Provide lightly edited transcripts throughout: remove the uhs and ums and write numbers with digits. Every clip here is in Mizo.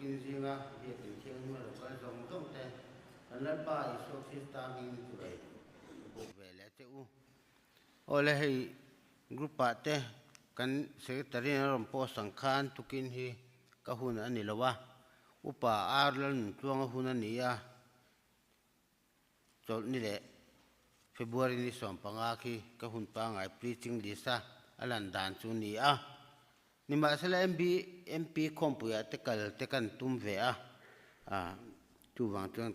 Tukin zinga Biakin Thianghlim a lo kal zawng zawng te kan Lalpa Isua Krista hmingin chibai ka buk ve leh che u. Aw le hei group ah te kan secretary in a rawn post ang khan tukin hi ka hun a ni lo a, Upa Ar Lalnuntluanga hun a ni a, Chawlhni leh February ni 15 khi ka hun pangngai preaching list a a lan dan chu ni a. Nimahsela MB MP khawmpuiah te kal te kan tum ve a, chuvang chuan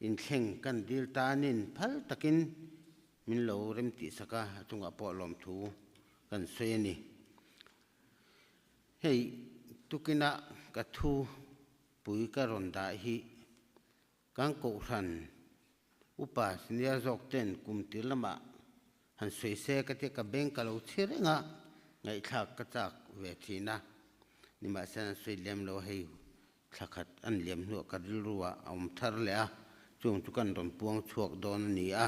inthleng kan dil tanin phal takin min lo remtihsak a, a chungah pawh lawmthu kan sawi a ni. Hei tukinah ka thu pui ka rawn dah hi Kan kohhran upa senior zawk ten kum tir lamah han sawi se ka tia ka beng ka lo chhi reng a, ngaihthlak ka chak ve thin a, nimahsela an sawi lem lo hei thla khat an liam hnuah ka rilru ah a awm thar leh a, chung chu kan rawn puang chhuak dawn a ni a,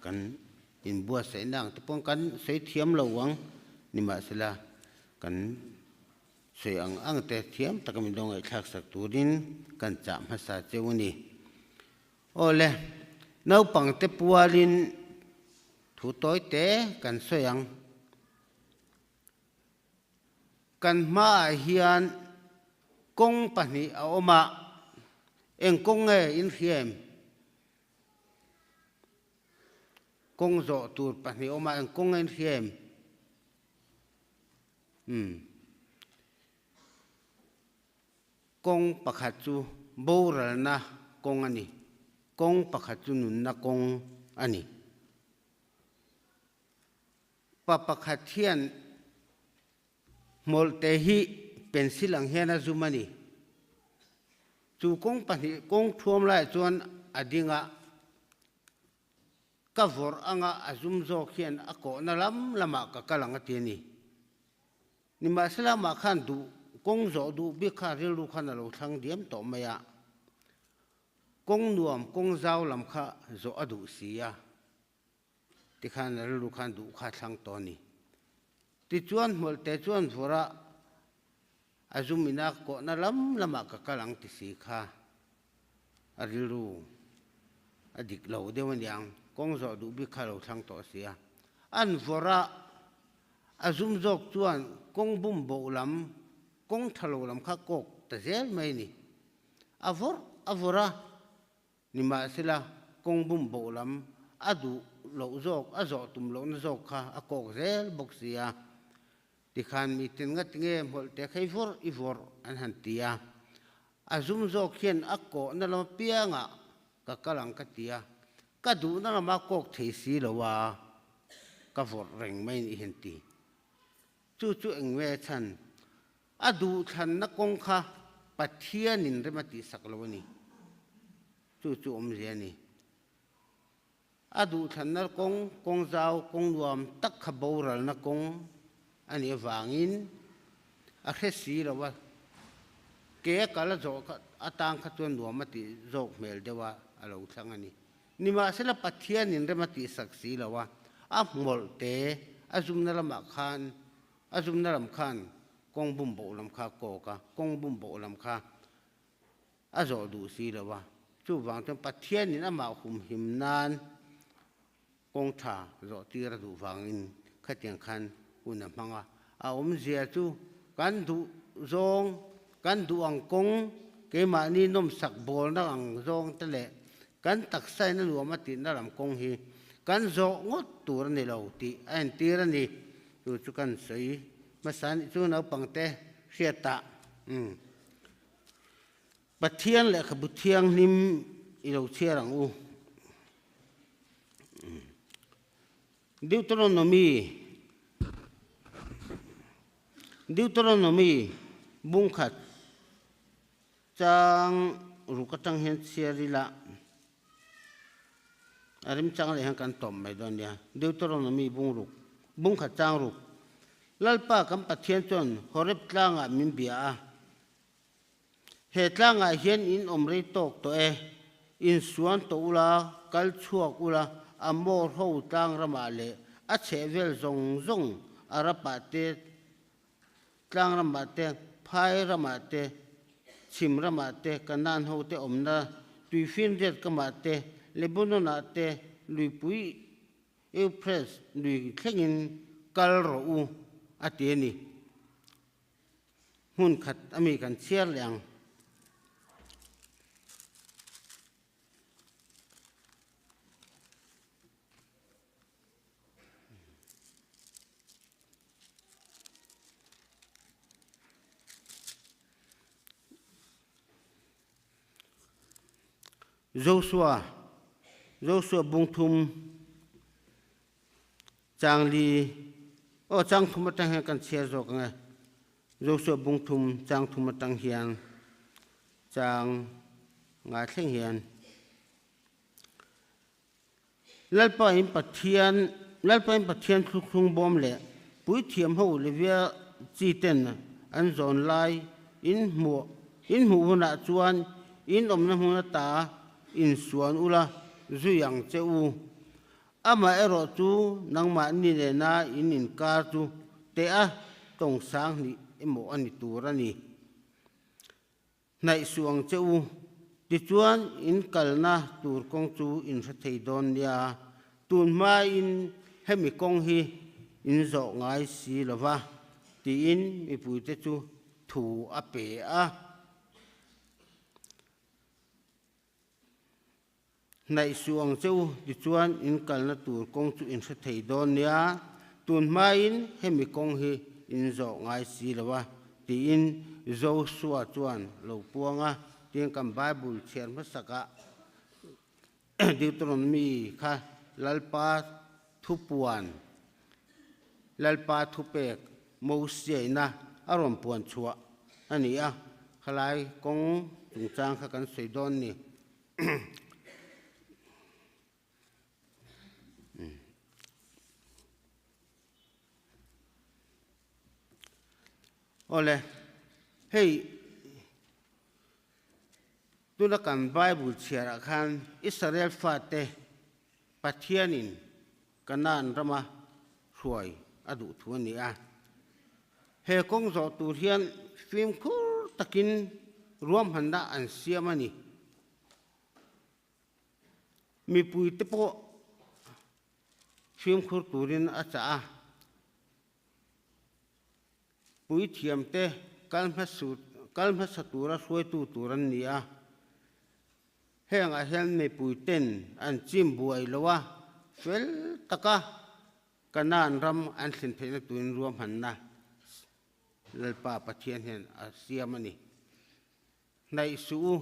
kan inbuatsaihna ang te pawh kan sawi thiam lo ang, nimahsela kan Sawi ang ang te thiam taka min lo ngaihthlak sak turin kan chah hmasa cheu a ni. Aw le, naupang te pualin thu tawi te kan sawi ang. Kan hmaah hian kawng pahnih a awm a, eng kawng nge in hria em? Kawng zawh tur pahnih a awm a, eng kawng nge in hria em? Umm. Kawng pakhat chu boralna kawng a ni. Kawng pakhat chu nunna kawng a ni. Pa pakhat hian hmawlhte hi pencil ang hian a zum a ni. Chu kawng pahnih kawng thuam laiah chuan a ding a. Ka vawrh anga a zum zawk hian a kawhna lam lamah ka kal ang a ti a ni. Nimahsela amah khan duh kawng zawh duh bik kha rilru khan a lo thlang diam tawh mai a. Kawng nuam kawng zau lam kha zawh a duh si a, tikhan a rilru khan duh kha a thlang tawh a ni. Tichuan hmawlhte chuan vawrh a a zum ina kawhna lam lamah ka kal ang ti si kha a rilru a dik lo deuh a niang, kawng zawh duh bik kha a lo thlang tawh si a. An vawrh a, a zum zawk chuan kawng bum boh lam, kawng tha lo lam kha kawk ta zel mai a ni. A vawrh a vawrh a, nimahsela kawng bum boh lam a duh loh zawk, a zawh tum lohna zawk kha a kawk zel bawk si a. Tikhan mi tin nga tinge hmawlh te kha i vawrh i vawrh an han ti a. A zum zawk hian a kawhna lam apiangah ka kal ang ka ti a, ka duhna lama kawk thei si lo a, ka vawrh reng mai nih hian ti. Chu chu eng nge chhan? A duhthlanna kawng kha Pathianin rem a tihsak lo a ni. Chu chu awmzia a ni. A duhthlanna kawng, kawng zau, kawng nuam tak kha boralna kawng a nih avangin a hre si lo a, ke a kal a zawh kha atang kha chuan nuam a tih zawk hmel deuh a a lo thlang a ni. Nimahsela Pathianin rem a tihsak si lo a, a hmawlh te a zumna lamah khan a zumna lam khan kawng bumboh lam kha a kawk a, kawng bumboh lam kha a zawh duh si lo a, chuvang chuan Pathianin amah humhim nan kawng tha zawh tir a duh vangin khatiang khan hun a hmang a, a awmzia chu kan duh zawng, kan duh ang kawng, keimahni nawmsak bawlna ang zawng te leh kan taksain a nuam a tihna lam kawng hi kan zawh ngawt tur a ni lo tih a entir a ni. Chu chu kan sawi hmasa nih chu naupangte hriatah umm. Pathian lehkhabu thianghlim i lo chhiar ang u. Deuteronomy Deuteronomy bungkhat chang ruk atang hian chhiar ila a remchang leh hian kan tawp mai dawn nia. Deuteronomy bung ruk bungkhat chang ruk Lalpa kan Pathian chuan Horeb tlangah min bia a. He tlangah hian in awm rei tawk tawh e, insuan tawh ula, kal chhuak ula, Amor ho tlang ramah leh a chhehvel zawng zawng Arab-ah te, tlang ramah te, phai ramah te. Chhim ramah te, Kanaan hote awmna tuifinriat kamah te, Lebanon-ah te, luipui Euphrates lui thlengin kal rawh u, a ti a ni. Hmun khat a mi kan chhiar leh ang. Joshua, Joshua bung thum chang li aw chang thum atang hian kan chhiar zawk ang e. Joshua bung thum chang thum atang hian chang nga thleng hian Lalpa in Pathian Lalpa in Pathian thlukhlung bawm leh puithiam ho Levia chi ten an zawn lai in hmuh in hmuh hunah chuan in awmna hmun ata insuan ula zui ang che u. Amaherawh chu nangmahni nena in inkar chu teh a tawng sang hnih emaw a ni tur a ni. Hnaih suh ang che u. Tichuan, in kalna tur kawng chu in hre thei dawn nia. Tun hmain hemi kawng hi in zawh ngai si lo va, tiin mipuite chu thu a pe a. Hnaih suh ang che u, tichuan in kalna tur kawng chu in hre thei dawn nia, tun hmain hemi kawng hi in zawh ngai si lo a, tiin Joshua chuan lo puang a, tiin kan Bible chhiar hmasakah Deuteronomy kha Lalpa thupuan, Lalpa thupek Mosiaina a rawn puan chhuah a ni a, khalai kawng chungchang kha kan sawi dawn ni. Awle, hei tuna kan Bible chhiarah khan Israel fate Pathianin Kanaan rama hruai a duh thu a ni a. He kawng zawh tur hian fimkhur takin ruahmanna an siam a ni. Mipuite pawh fimkhur turin a chah a. Puithiamte kal hmasa tura hruaitu tur an ni a. Hengah hian mipuiten an chim buai lo a, fel taka Kanaan ram an thlen theihna turin ruahmanna Lalpa Pathian hian a siam a ni. Hnaih suh u,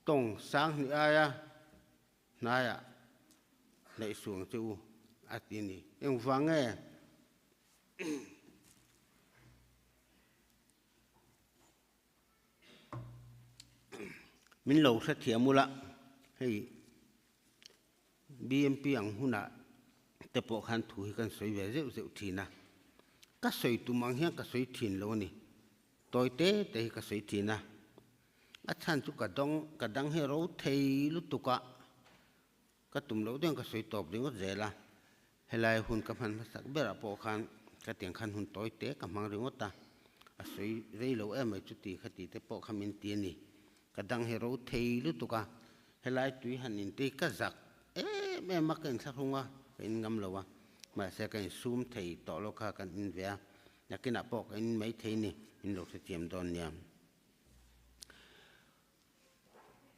tawng sanghnih aia hnaiah hnaih suh ang che u, a ti a ni. Engvang nge? Min lo hrethiam ula, hei BMP ang hunah te pawh khan thu hi kan sawi ve zeuh zeuh thin a, ka sawi tum ang hian ka sawi thin lo a ni, tawi te te hi ka sawi thin a, a chhan chu ka dawng ka dang hi ro thei lutuk a, ka tum loh deuhin ka sawi tawp ringawt zel a, Helai hun ka hman hmasak berah pawh khan ka tiang khan hun tawi te ka hmang ringawt a, a sawi rei lo em mai chuti kha ti te pawh kha min ti a ni. Ka dang hi ro thei lutuk a, helai tui han in tei ka zak em em a, ka inthlahrung a, ka in ngam lo a, mahse ka insum thei tawh lo kha kan in ve a, nakinah pawh ka in mai thei ni, min lo hrethiam dawn nia.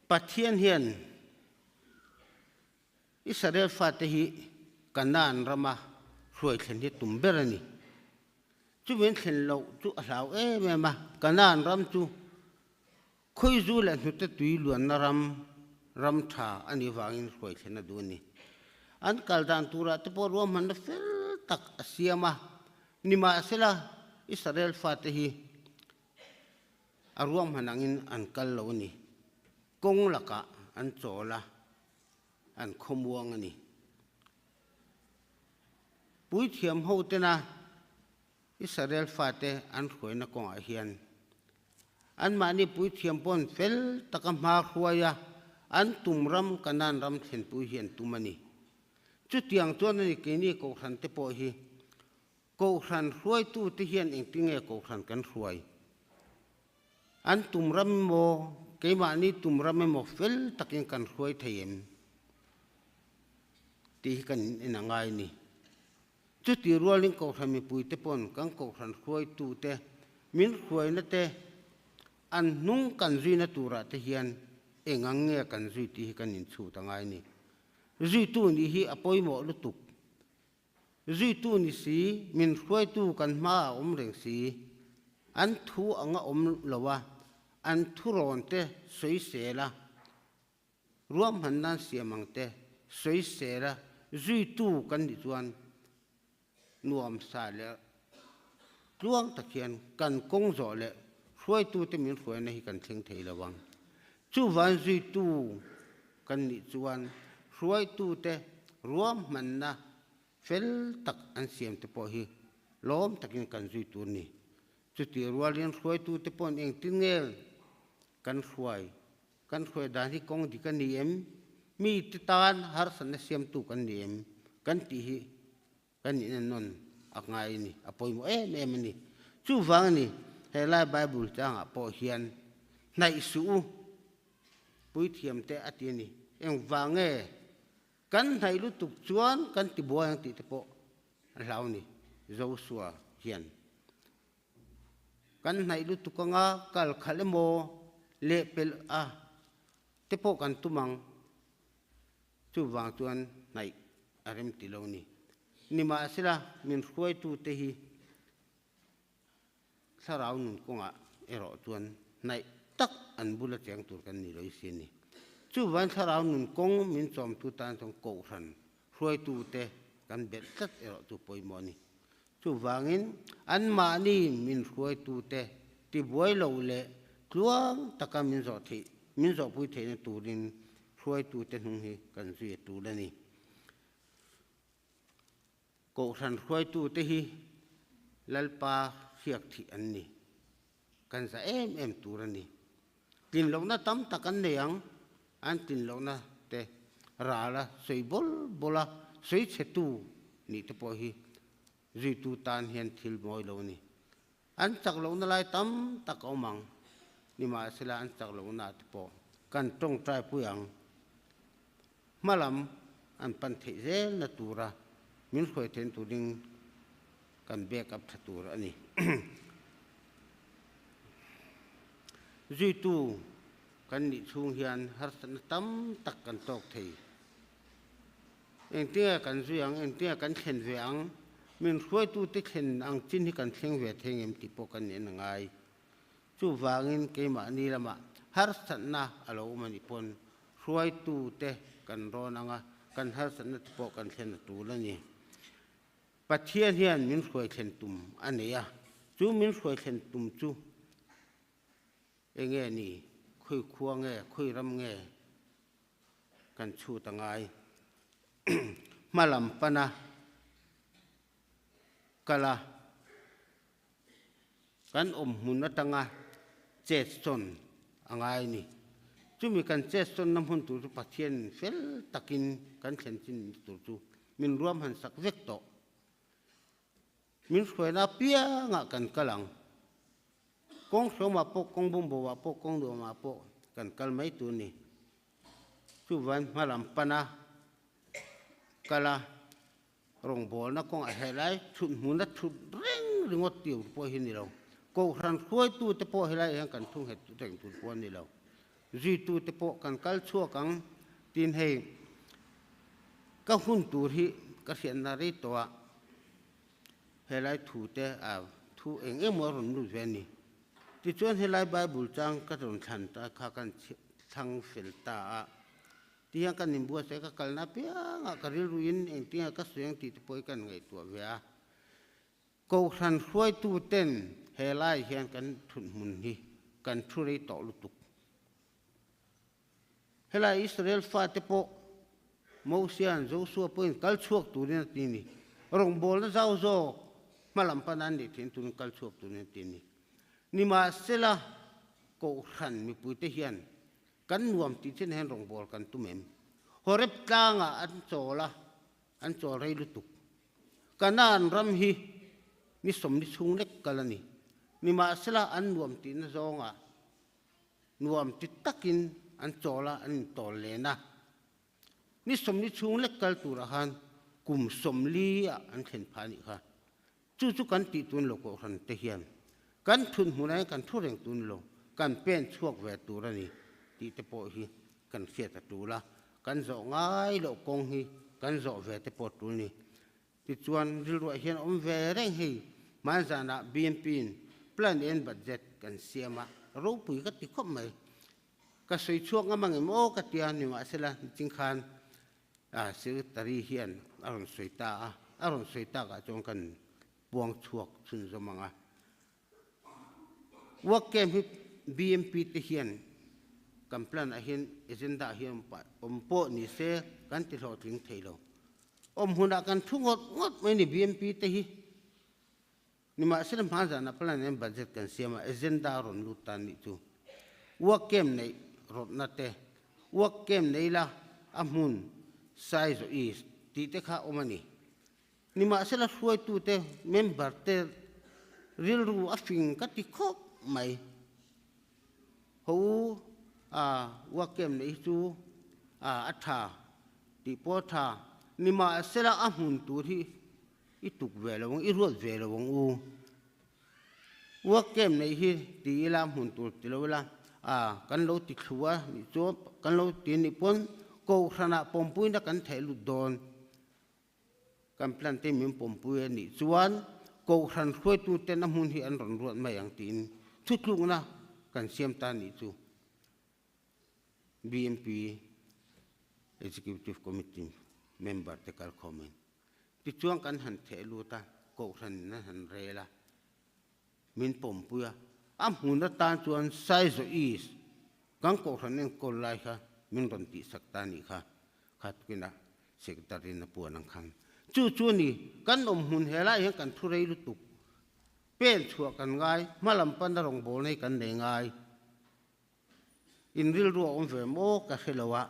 Pathian hian. Israel fate hi Kanaan rama hruai thlen hi tum ber a ni. Chumi an thlen loh chu a hlau em em a, Kanaan ram chu khawizu leh hnute tui luanna ram, ram tha a nih vangin hruai thlen a duh a ni. An kal dan turah te pawh ruahmanna fel tak a siam a, nimahsela Israel fate hi a ruahman angin an kal lo a ni. Kawng lakah an chawl a. an khawmuang a ni. Puithiam hotena Israel fate an hruaina kawngah hian anmahni puithiam pawn fel taka hma hruaia an tum ram Kanaan ram thlenpui hi an tum a ni. Chutiang chuan a ni keini Kohhran te pawh hi Kohhran hruaitute hian engtinge Kohhran kan hruai? An tum ram emaw, keimahni tum ram emaw fel takin kan hruai thei em tih hi kan en a ngai a ni. Chuti rualin Kohhran mipuite pawn kan Kohhran hruaitute min hruaina te, an hnung kan zuina turah te hian eng ang nge kan zui tih hi kan inchhut a ngai a ni. Zuitu nih hi a pawimawh lutuk. Zuitu ni si, min hruaitu kan hmaah awm reng si. An thu anga awm lo a, an thurawn te sawisel a, ruahman nan siam ang te sawisel a, zuitu kan nih chuan nuamsa leh tluang tak hian kan kawng zawh leh hruaitute min hruaina hi kan thleng thei lo ang. Chuvang zuitu kan nih chuan hruaitute ruahmanna fel tak an siam te pawh hi lawm takin kan zui tur a ni. Chutih rualin hruaitute pawhin engtin nge kan hruai, kan hruai dan hi kawng dik a ni em, mite tan harsatna siamtu kan ni em kan tih hi Kan inennawn a ngai a ni, a pawimawh em em a ni. Chuvang a ni, helai Bible changah pawh hian hnaih suh u, puithiamte a ti a ni. Engvang nge kan hnaih lutuk chuan kan ti buai ang tih te pawh a hlau a ni, Joshua hian. Kan hnaih lutuk anga kal khalh emaw lehpelh a te pawh kan tum ang. Chuvang chuan hnaih a rem ti lo ni. Nimahsela, min hruaitute hi thlarau nun kawngah erawh chuan hnaih tak an bula cheng tur kan ni lo i si a ni. Chuvangin thlarau nun kawng min chawmtu tan chuan kohhran hruaitute kan belh tlat erawh chu pawimawh a ni. Chuvangin anmahni min hruaitute tibuai lo leh tluang taka min zawh theih, min zawhpui theihna turin hruaitute hnung hi kan zui a tul a ni. Kohhran hruaitute hi Lalpa hriak thih an ni. Kan za em em tur a ni. Tlinlohna tam tak an nei ang, an tlinlohna te ral a sawi bawl bawl a, sawi chhetu nih te pawh hi zuitu tan hian thil mawi lo a ni. An chak lohna lai tam tak a awm ang, nimahsela an chak lohna te pawh kan tawngtai pui ang. Hmalam an pan theih zelna tura min hruai theihna tur ding kan back up tha tur a ni. Zuitu kan nih chhung hian harsatna tam tak kan tawk thei. Engtinge kan zui ang, engtinge kan thlen ve ang, min hruaitute thlen ang chin hi kan thleng ve thei ngem tih pawh kan nih a ngai. Chuvangin keimahni lamah harsatna a lo awm a nih pawn hruaitute kan rawn ang a, kan harsatna te pawh kan thlen a tul a ni. Pathian hian min hruai thlen tum a nei a, chu min hruai thlen tum chu enge ni, khawi khua nge, khawi ram nge kan chhut a ngai. Hmalam pana kal a, kan awm hmun atanga chet sawn a ngai a ni. Chumi kan chet sawnna hmun tur chu Pathian fel takin kan thlen chin tur chu min ruam han sak vek tawh. Min hruaina apiangah kan kal ang. Kawng hrawmah pawh, kawng bumboah pawh, kawng nuamah pawh kan kal mai tur a ni. Chuvan hmalam pana kal a. Rawngbawlna kawngah helai thut hmuna thut reng ringawt tir pawh hi ni lo. Kohhran hruaitute pawh helai hian kan thu nghet reng tur pawh a ni lo. Zuitute pawh kan kal chhuak ang tin hei ka hun tur hi ka hriatna rei tawh a, helai thu te a thu eng emaw a rawn lut ve a ni. Tichuan helai Bible chang ka rawn thlan ta kha kan thlang fel ta a. Ti hian kan inbuatsaih ka kalna apiangah ka rilruin engtinge ka sawi ang tih te pawh hi kan ngaihtuah ve a. Kohhran hruaitu ten he lai hian kan thut hmun hi kan thu rei tawh lutuk. Helai Israel fate pawh Mosia'n Joshua pawhin kal chhuak turin a ti ni. Rawngbawlna zau zawk hmalam pana an nih theihna turin kal chhuak turin a ti ni. Nimahsela Kohhran mipuite hian Kan nuam tih chin hian rawngbâwl kan tum em? Horeb tlângah an chawl a, an chawl rei lutuk. Kanaan ram hi ni sawmni chhung lek kal a ni. Nimahsela an nuam tihna zawngah. Nuam ti takin an chawl a, an intawl len a. Ni 40 chhung lek kal turah khan kum 40 ah an thlen phah a nih kha. Chu chu kan tih tun lo kohhran te hian kan thut hmunah hian kan thu reng tun lo, kan pen chhuak ve tur a ni tih te pawh hi kan hriat a tul a, kan zawh ngai loh kawng hi kan zawh ve te pawh tul ni. Tichuan rilruah hian awm ve reng hei hmanzanah BMP in plan and budget kan siam a, ropui ka ti khawp mai. Ka sawi chhuak ngam angem aw ka tia nimahsela niching khan Secretary hian a rawn sawi ta a, a rawn sawi takah chuan kan puang chhuak chhunzawm ang a. Work camp hi BMP te hian kan plan ah hian agenda ah hian awm pawh ni se kan ti hlawhtling thei lo. Awm hunah kan thu ngawt ngawt mai ni BMP te hi. Nimahsela hma zanah plan hian budget kan siam a, agenda a rawn lut ta nih chu. Work camp neih rawtna te, work camp nei la a hmun size o is tih te kha awm a ni. Nimahsela hruaitute member te rilru a fing ka ti khawp mai. Ho u a work camp neih hi chu a tha tih pawh a tha. Nimahsela a hmun tur hi I tuk ve lo ang, i ruat ve lo ang u. Work camp neih hi ti ila hmun tur ti lo ila, a kan lo ti thlu a nih chuan kan lo ti nih pawn kohhranah pawmpuina kan theih lut dawn. Kan plan te min pawmpui a nih chuan kohhran hruaitu ten a hmun hi an rawn ruat mai ang tiin thutlukna kan siam ta nih chu. BMP Executive Committee member te kalkhawmin Tichuan kan han theh lut a, kohhran in an han rel a, min pawmpui a. A hmun atan chuan Saizaw East kan kohhran enkawl lai kha min rawn tihsak ta a nih kha, kha tukinah Secretary in a puan ang khan. Chu chu a ni, kan awm hmun he lai hian kan thu rei lutuk, pen chhuah kan ngai, hmalam pana rawngbawlna hi kan nei ngai. In rilru a awm ve maw ka hre lo a.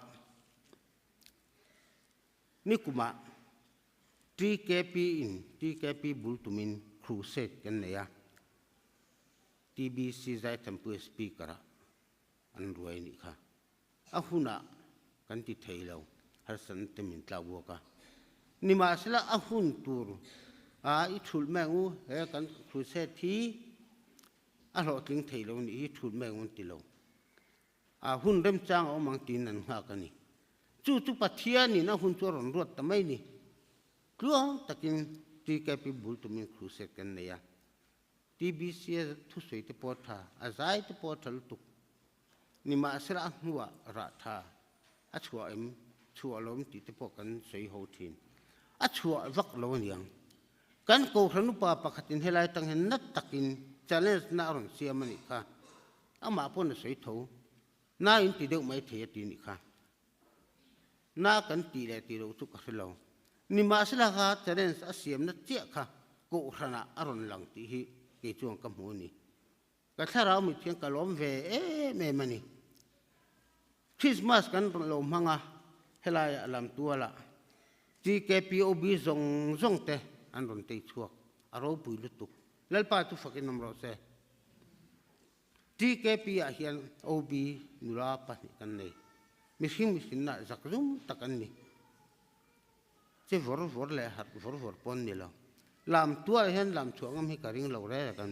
Nikumah TKP in TKP bul tumin crusade kan nei a, TBC Zaithampuia speaker ah an ruai anih kha. A hunah kan ti thei lo, harsatna te min tlak buak a. Nimahsela a hun tur a i thulh mai ang u, he kan crusade hi a hlawhtling thei lo nih hi thulh mai ang u an ti lo. A hun remchang a awm ang tiin an nghak a ni. Chu chu Pathianin a hun chu a rawn ruat ta mai ni. Tluang takin TKP bul tumin crusade kan nei a. TBC a thusawi te pawh a tha, a zai te pawh a tha lutuk. Nimahsela a hnuah rah tha a chhuah em, chhuah lo em tih te pawh kan sawi ho thin. A chhuah vak lo aniang. Kan Kohhran upa pakhatin helai tang hian nat takin challenge na a rawn siam a nih kha. Amah pawn a sawi tho. Na in ti deuh mai thei a ti nih kha. Na kan tih leh tih loh chu ka hre lo. Nimahsela kha challenge a siamna chiah kha Kohhranah a rawn lang tih hi kei chuan ka hmu a ni. Ka thlarau mit hian ka lawm ve em em a ni. Christmas kan lo hmang a, helaiah lamtualah TKPOB zawng zawng te an rawn tei chhuak. A ropui lutuk. Lalpa chu fakin awm rawh se. TKP ah hian OB nula pahnih kan nei. Mihring mihrinna zak zum tak an ni. Che vawr vawr leh harh vawr vawr pawh an ni lo. Lam tualah hian lam chhuah ngam hi ka ring lo reng reng an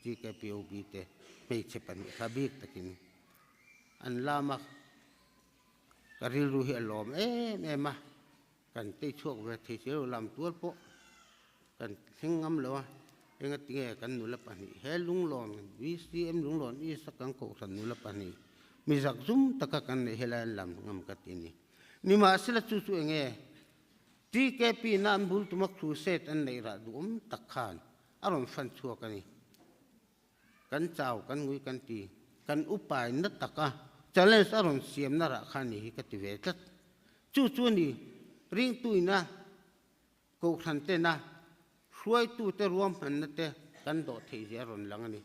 TKP OB te hmeichhe pahnih kha bik takin an lam a, ka rilru hi a lawm em em a, kan tei chhuak ve thei si lo lam tual pawh kan thleng ngam lo a, engatinge kan nula pahnih he Lunglawn BCM Lunglawn East a kan kohhran nula pahnih mi zak zum taka kan neih helai an lam ngam ka ti a ni. Nimahsela chu chu enge TKP na an bul tuma crusade an neih rah duhawm tak khan a rawn fan chhuak a ni. Kan chau, kan ngui kan ti, kan upai na taka challenge a rawn siamna rah kha ni hi ka ti ve tlat. Chu chu a ni, ringtuina, kohhran tena, hruaitute ruahmanna te kan dawh theih zia a rawn lang a ni.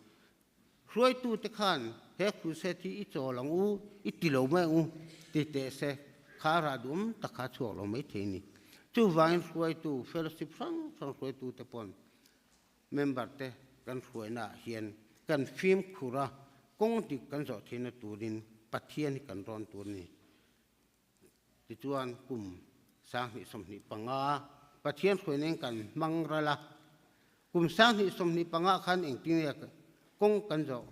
Hruaitute khan he crusade hi i chawl ang u, i ti lo mai ang u ti teh se, kha rah duhawm tak kha a chhuak lo mai thei a ni. Chuvangin hruaitu, fellowship hrang hrang hruaitute pawn member te kan hruaina ah hian kan fimkhur a. Kawng dik kan zawh theihna turin Pathian hi kan rawn tur a ni. Tichuan kum 2025 Pathian hruaina in kan hmang ral a. Kum 2025 khan engtin nge kawng kan zawh?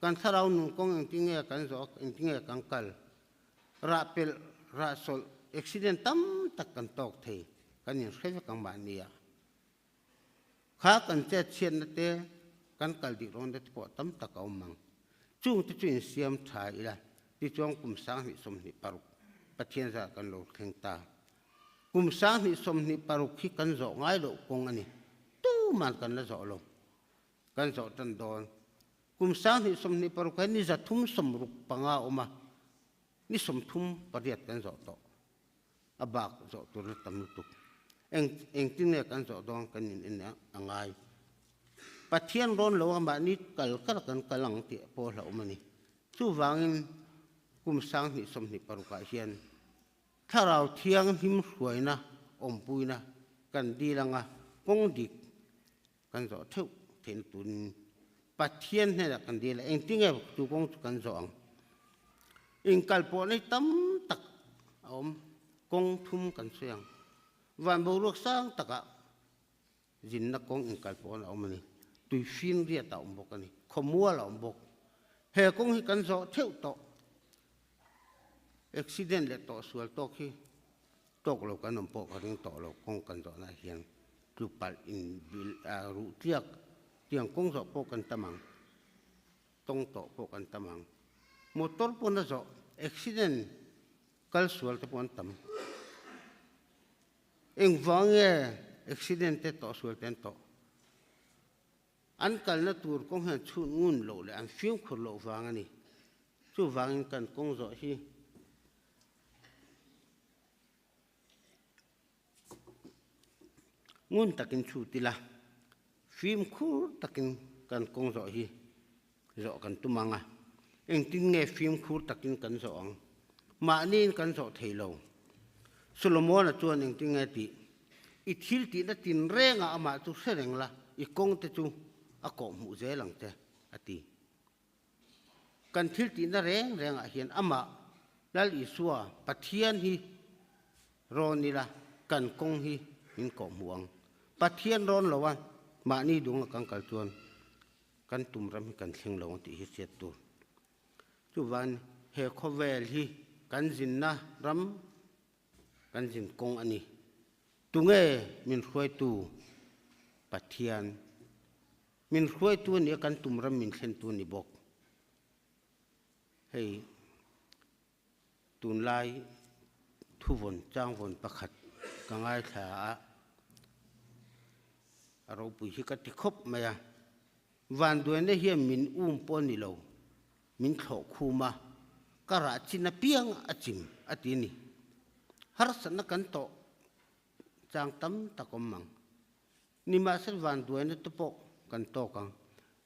Kan thlarau nun kawng engtin nge kan zawh a, engtin nge kan kal? Rah pelh, rah sawlh, accident tam tak kan tawk thei, kan inhre vek ang mahni a. Kha kan chet chhiatna te, kan kal dik rawn te pawh tam tak a awm ang. Chung te chu insiam tha ila, tichuan kum 2026 Pathian zah kan lo thleng ta. Kum 2026 hi kan zawh ngai loh kawng a ni. Tuman kan la zawh lo. Kan zawh tan dawn. Kum 2026 hian ni 365 a awm a, ni 38 kan zawh tawh. A bak zawh tur na tam lutuk. Eng engtin nge kan zawh dawn kan in en a ngai. Pathian rawn lo a mahni kal kal kan kal ang tih pawh hlauhawm a ni. Chuvangin kum 2026 ah hian Thlarau Thianghlim hruaina awmpuina kan dil anga kawng dik kan zawh theuh theihna turin Pathian hnenah kan dil a, engtin nge chu kawng chu kan zawh ang? Inkalpawh nei tam tak a awm, kawng thum kan sawi ang. Van boruak sang takah zinna kawng inkalpawhna a awm a ni, tuifin riat a awm bawk a ni, khawmual a awm bawk. He kawng hi kan zawh theuh tawh, accident leh tawhsual tawk hi Tawk lo kan awm pawh ka ring tawh lo, kawng kan zawhna hian tlu palh in bil a ruh tliak tiang kawng zawh pawh kan tam ang, tawng tawh pawh kan tam ang, motor pawn a zawh accident kal sual te pawh an tam. Engvang nge accident te tawh sual te an tawh? An kalna tur kawng hian chhun ngun loh leh an fimkhur loh vang a ni. Chuvangin kan kawng zawh hi Ngun takin chhut ila, fimkhur takin kan kawng zawh hi zawh kan tum ang a. Engtin nge fimkhur takin kan zawh ang? Mahniin kan zawh thei lo. Solomona chuan engtin nge tih? I thil tihna tinrengah amah chu hre reng la, i kawngte chu a kawhhmuh zel ang che, a ti. Kan thil tihna reng rengah hian amah Lal Isua Pathian hi rawn ila kan kawng hi min kawhhmuh ang. Pathian rawn lo a, mahni dunga kan kal chuan kan tum ram hi kan thleng lo ang tih hi hriat tur. Chuvan he khawvel hi kan zinna ram kan zin kawng a ni. Tunge min hruaitu Pathian Min hruaitu a nia kan tum ram min thlentu a ni bawk. Hei tunlai thuvawn changvawn pakhat ka ngaithla a, a ropui hi ka ti khawp mai a. Vanduaina hian min um pawh a ni lo, min thlawh khum a, ka rah chin apiang a chim a ti a ni. Harsatna kan tawh chang tam tak awm ang. Nimahsela vanduaina te pawh kan tawk ang.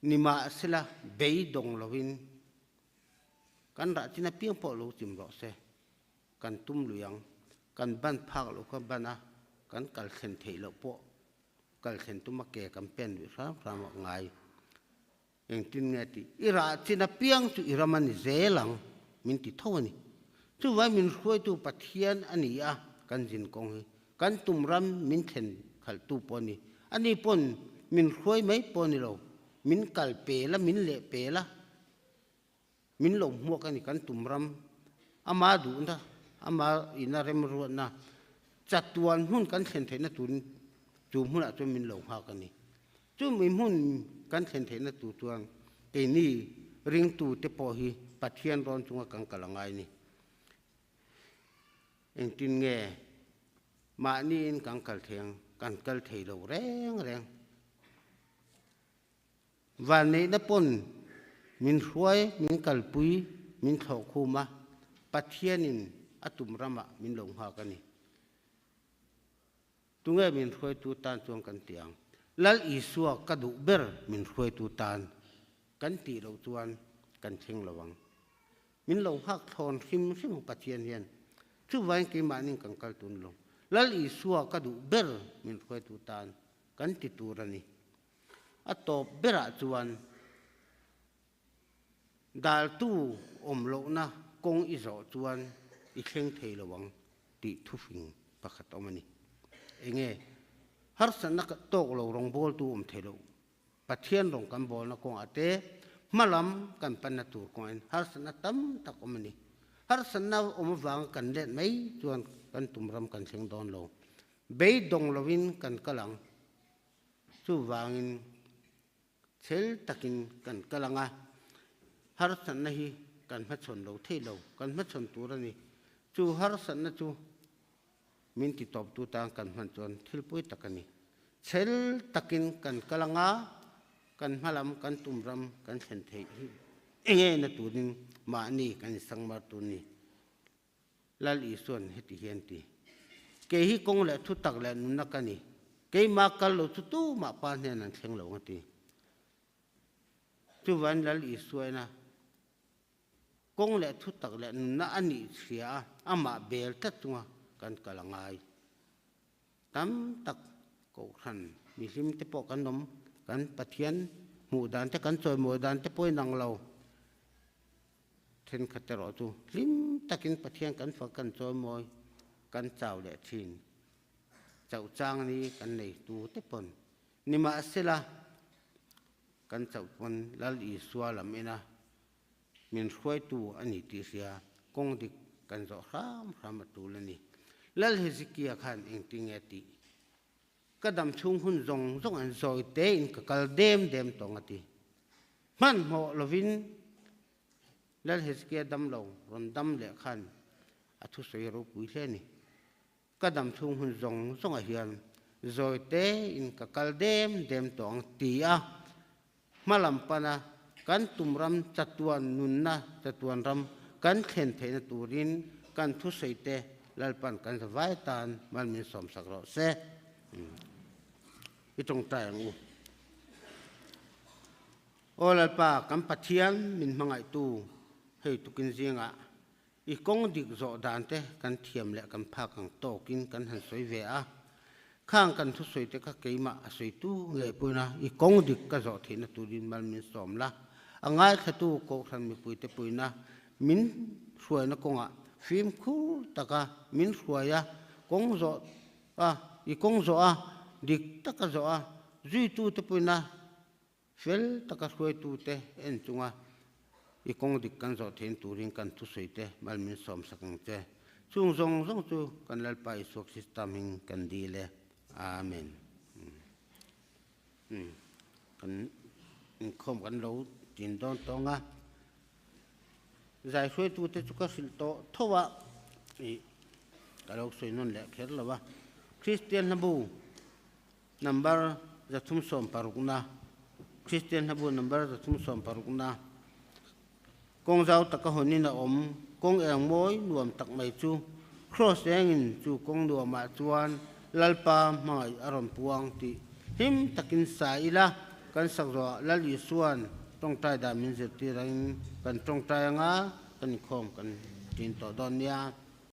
Nimahsela beidawng lovin kan rah chin apiang pawh lo chim rawh se. Kan tum lui ang. Kan ban phak loh kha ban a, kan kal thlen theih loh pawh kal thlen tum a ke kan pen luih hram hram a ngai. Engtin nge tih? I rah chin apiang chu i ram a ni zel ang min ti tho a ni. Chuvai min hruaitu Pathian a ni a, kan zin kawng hi kan tum ram min thlen khalhtu pawh a ni. Ani pawn min hruai mai pawh a ni lo, min kal pel a, min leh pel a, min lo hmuak a ni kan tum ram. Ama duhna, ama ina remruatna, chatuan hmun kan thlen theihna turin chu hmunah chuan min lo nghak a ni. Chumi hmun kan thlen theihna tur chuan keini ringtute pawh hi Pathian rawn chunga kan kal a ngai ni. Engtin nge mahniin kan kal thei ang? Kan kal thei lo reng reng. Vanneihna pawn min hruai, min kalpui, min thlawh khum a, Pathianin a tum ramah min lo nghak a ni. Tunge min hruaitu tan chuan kan ti ang? Lal Isua ka duh ber min hruaitu tan kan tih loh chuan kan thleng lo ang. Min lo nghak thlawn hrim hrim ang Pathian hian. Chuvangin keimahnin kan kal tun lo. Lal Isua ka duh ber min hruaitu tan kan ti tur a ni. A tawp berah chuan. Daltu awm lohna kawng i zawh chuan i thleng thei lo ang tih thufing pakhat awm a ni. Enge harsatna tawk lo rawngbawltu awm thei lo Pathian rawng kan bawlna kawngah te hmalam kan panna tur kawngah in harsatna tam tak awm a ni. Harsatna awm avanga kan let mai chuan kan tum ram kan thleng dawn lo. Beidawng lovin kan kal ang. Chuvangin chhel takin kan kal ang a, harsatna hi kan hmachhawn lo thei lo, kan hmachhawn tur a ni. Chu harsatna chu min ti tawptu tan kan hman chuan thil pui tak a ni. Chhel takin kan kal ang a, kan hmalam kan tum ram kan thlen theih hi enge na turin mahni kan insangmar tur ni. Lal Isua'n heti hian ti, Kei hi kawng leh thutak leh nunna ka ni, keimah kal lo chu tumah Pa hnen an thleng lo ang a ti. Chuvain Lal Isuaina kawng leh thutak leh nunna a nih hria a, amah bel tlat chunga kan kal a ngai. Tam tak Kohhran mihlim te pawh kan awm, kan Pathian hmuh dan te kan chawimawi dan te pawh inang lo. Thenkhat erawh chu hlim takin Pathian kan fak kan chawimawi kan chau leh thin. Chauh chang ni kan nei tu te pawn. Nimahsela, kan chauh pawn Lal Isua lam ina min hruaitu a ni tih hria kawng dik kan zawh hram hram a tul a ni. Lal Hezekia khan engtinge tih? Ka dam chhung hun zawng zawng an zawi tein ka kal dem dem tawng a ti. Hmanhmawh lovin Lal Hezekia dam lo rawn dam leh khan a thusawi ropui hle a ni. Ka dam chhung hun zawng zawngah hian zawi tein ka kal dem dem tawh ang ti a, hmalam pana kan tum ram chatuan nunna chatuan ram kan thlen theihna turin kan thusawi te Lalpan kan zavai tan mal min sawmsak rawh se. I tawngtai ang u. Aw Lalpa, kan Pathian min hmangaihtu hei tukin zingah I kawng dik zawh dan te kan thiam leh kan phak ang tawkin kan han sawi ve a, khang kan thusawi te kha keimah a sawitu ngei puina i kawng dik ka zawh theihna turin mal min sawm la, a ngaithlatu Kohhran mipuite puina min hruaina kawngah fimkhur taka min hruai a, kawng zawh a, i kawng zawh a, dik taka zawh a, zuitute puina Fel taka hruaitute en chunga i kawng dik kan zawh thein turin kan thusawite mal min sawmsak ang che. Chung zawng zawng chu kan Lalpa Isua Krista hming kan dil e. Amen. Kan inkhawm kan lo tin dawn tawng a. Zai hruaitute chu ka hrilh tawh tho a, ih ka lo sawi nawn leh kher lo a. Kristian hlabu Number 360na, Kristian hlabu number 360na, Kawng zau taka hawnin a awm, kawng eng mawi nuam tak mai chu, Kraws engin chu kawng nuamah chuan Lalpa hmangaih a rawn puang tih hlim takin sa ila, kan sak zawhah Lal Isua'n tawngtai dan min zirtir angin kan tawngtai anga kan inkhawm kan ṭin tawh dawn nia.